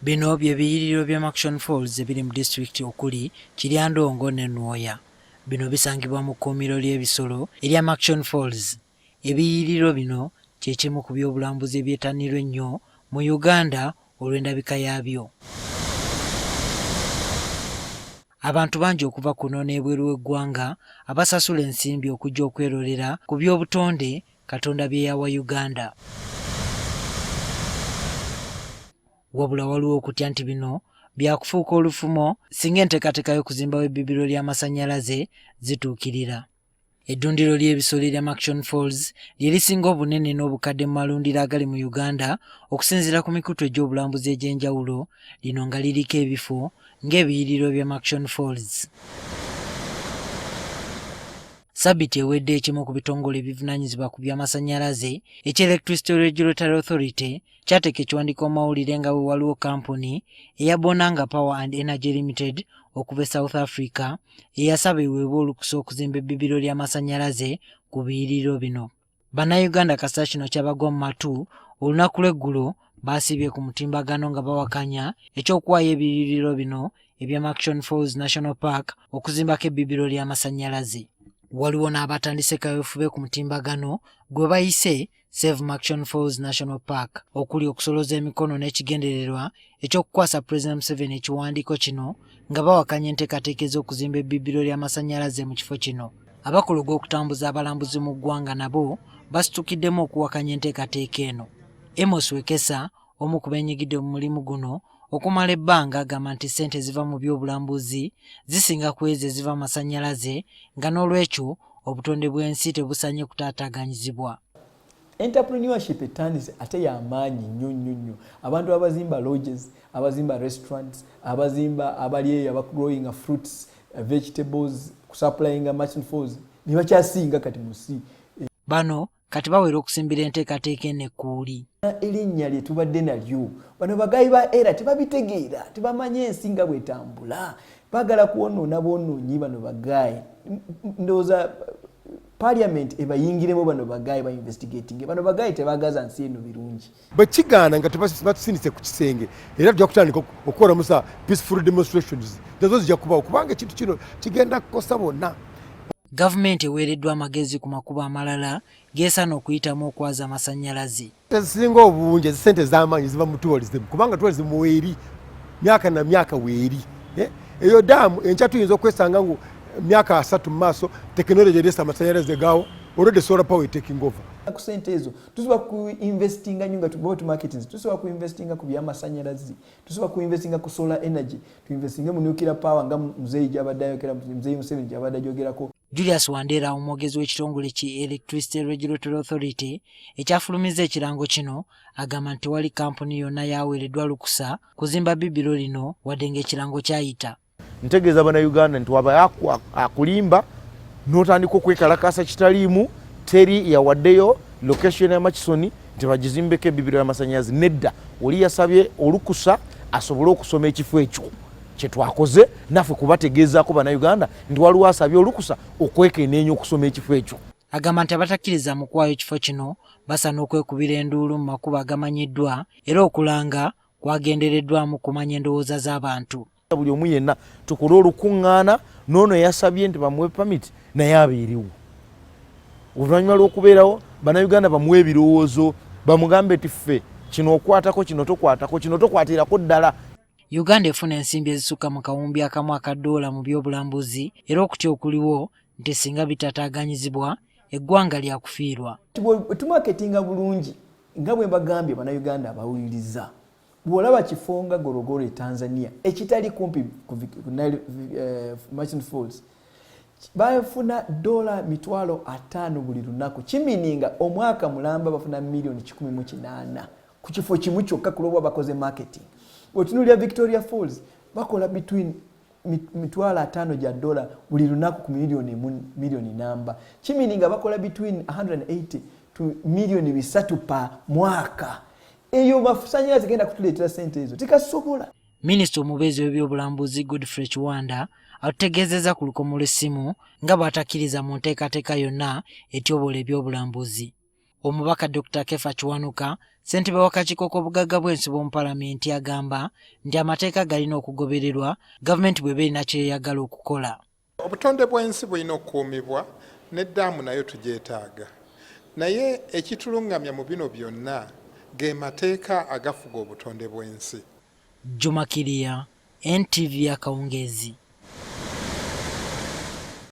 Bino bye biyiriro bya Murchison Falls ebiri mu disitulikiti okuli Kiryandongo ne Nwoya. Bino bisangibwa mu kkuumiro ly'ebisolo erya Murchison Falls. Ebiyiriro bino kye kimu ku by'obulambuzi ebyettanirwa ennyo mu Uganda olw'endabika yaabyo. Abantu bangi okuva kuno n'ebweru w'eggwanga abasasula ensimbi okujja okwerolera ku by'obutonde Katonda bye yawa Uganda. Wabula waliwo okutya nti bino byakufuuka olufumo singa enteekateeka y'okuzimbawo ebbibiro ly'amasannyalaze zituukirira. Eddundiro ly'ebisolo erya Murchison Falls lye lisinga obunene n'obukadde mu malundiro agali mu Uganda okusinziira ku mikutu egy'obulambuzi egy'enjawulo, lino nga liriko ebifo ng'ebiyiriro bya Murchison Falls. Sabiti ewedde ekimu ku bitongole ebivunaanyizibwa ku by'amasannyalaze ekya Electricity Regulatory Authority kyateeka ekiwandiiko mu mawulire nga bwe waliwo kampuni eya Bonanga Power and Energy Limited okuva e South Africa eyasaba eweebwe olukusa okuzimba ebbibiro ly'amasannyalaze ku biyiriro bino. Bannayuganda kasita kino kyabagwa mu matu olunaku lw'eggulo baasiibye ku mutimbagano nga bawakanya eky'okuwaayo ebiyiriro bino ebya Murchison Falls National Park okuzimbako ebbibiro ly'amasannyalaze. Waliwo n'abatandise kaweefube ku mutimbagano gwe bayise Save Murchison Falls National Park okuli okusolooza emikono n'ekigendererwa eky'okukwasa Pulezidenti Museveni ekiwandiiko kino nga bawakanya enteekateeka ez'okuzimba ebbibiro ly'amasannyalaze mu kifo kino. Abakola ogw'okutambuza abalambuzi mu ggwanga nabo basitukiddemu okuwakanya enteekateeka eno. Amos Wekesa omu ku beenyigidde mu mulimu guno okumala ebbanga agamba nti ssente eziva mu by'obulambuzi zisinga ku ezo eziva mu masannyalaze nga n'olwekyo obutonde bw'ensi tebusaanye kutaataaganyizibwa. Entrepreneurship etandise ate yamaanyi nnyo nnyo nnyo. Abantu abazimba lodges, abazimba restaurants, abazimba abali eyo abagrowinga fruits, vegetables, kusupplyinga Murchison Falls bebakyasinga kati mu nsi. Bano kati bawera okusimbira enteekateeka eno ekkuuli. Erinnya lye tubadde nalyo bano bagayi ba era tebabitegeera, tebamanyi ensi nga bwetambula, baagala kwonoona bwonoonyi bano bagayi. Ndowooza parliament ebayingiremu bano bagayi ba investigating bano bagayi tebagaza nsi eno birungi. Bwe kigaana nga tebatusindise ku kisenge era tujja kutandika okukola musa peaceful demonstrations nazo zijja kubawo kubanga ekintu kino kigenda kukosa bonna. Gavumenti eweereddwa amagezi ku makubo amalala geesaana okuyitamu okwaza amasannyalaze. Ezisinga obungi ezisente ez'amaanyi ziva mu tourism kubanga tourism weeri myaka na myaka weeri eh? Eyo daamu enkya tuyinza okwesanga ngu myaka 30 mu maaso tekinologi ereese amasannyalaze gaawo already solar power taking over. Ku sente ezo tusobola ku investinga nnyo nga tuba tu marketing, tusobola ku investinga ku by'amasannyalaze, tusobola ku investinga ku solar energy, tu investinge mu nuclear power nga muzeeyi gy'abadde ayogera, muzeeyi Museveni gy'abadde ayogerako. Julius Wandera omwogezi w'ekitongole ki Electricity Regulatory Authority ekyafulumizza ekirango kino agamba nti tewali kampuni yonna yaweereddwa lukusa kuzimba bbibiro lino wadde ng'ekirango kyayita. Ntegeeza Bannayuganda nti waba akulimba n'otandika okwekalakaasa kitaliimu, teri yawaddeyo location ya Murchison nti bagizimbeko ebbibiro y'amasannyalaze. Nedda, oli yasabye olukusa asobole okusoma ekifo ekyo kyetwakoze naffe kubategeezaako Bannayuganda nti waliwo asabye olukusa okwekeneenya okusoma ekifo ekyo. Agamba nti abatakkiriza mu kuwaayo kifo kino basaana okwekubira enduulu mu makubo agamanyiddwa era okulanga kwagendereddwamu kumanya endowooza z'abantu. Buli omu yenna tukole olukuŋŋaana n'ono yasabye nti bamuwe pamiti naye abeerewo. Oluvannyuma lw'okubeerawo Bannayuganda bamuwe ebirowoozo bamugambe nti ffe kino okwatako, kino tokwatako, kino tokwatirako ddala. Uganda efuna ensimbi ezisukka mu kawumbi akamu aka ddoola mu by'obulambuzi era okutya okuliwo nti singa bitataaganyizibwa eggwanga lyakufiirwa. Bwe tumaketinga bulungi nga bwe mbagambye Bannayuganda abawuliriza, bw'olaba kifo nga Gorogoro e Tanzania ekitali kumpi ku Nile Murchison Falls, bafuna dola 500,000 buli lunaku, kimininga omwaka mulamba bafuna miliyoni kikumi mu kinaana ku kifo kimu kyokka ku lw'okuba bakoze marketing. Bw'otunuulira Victoria Falls bakola between 500,000 gya dola buli lunaku ku miliyoni emu, miliyoni namba, kimininga bakola between 180 to miliyoni 300 pa mwaka. Eyo masannyalaze genda kutuleetera ssente ezo tekasobola. Minisita omubeezi w'ebyobulambuzi Godfrey Kiwanda atutegeezezza ku lukomo lw'essimu nga bw'atakkiriza mu nteekateeka yonna etyoboola ebyobulambuzi. Omubaka Dr. Kefa Kiwanuka, ssentebe w'akakiiko k'obugagga bw'ensibo mu palamenti, agamba nti amateeka galina okugobererwa gavumenti bw'eba erina kyeyagala okukola. Obutonde bw'ensi bulina okukuumibwa, ne ddaamu nayo tugyetaaga, naye ekitulungamya mu bino byonna ge mateeka agafuga obutonde bw'ensi. Juma Kirya, NTV akawungeezi.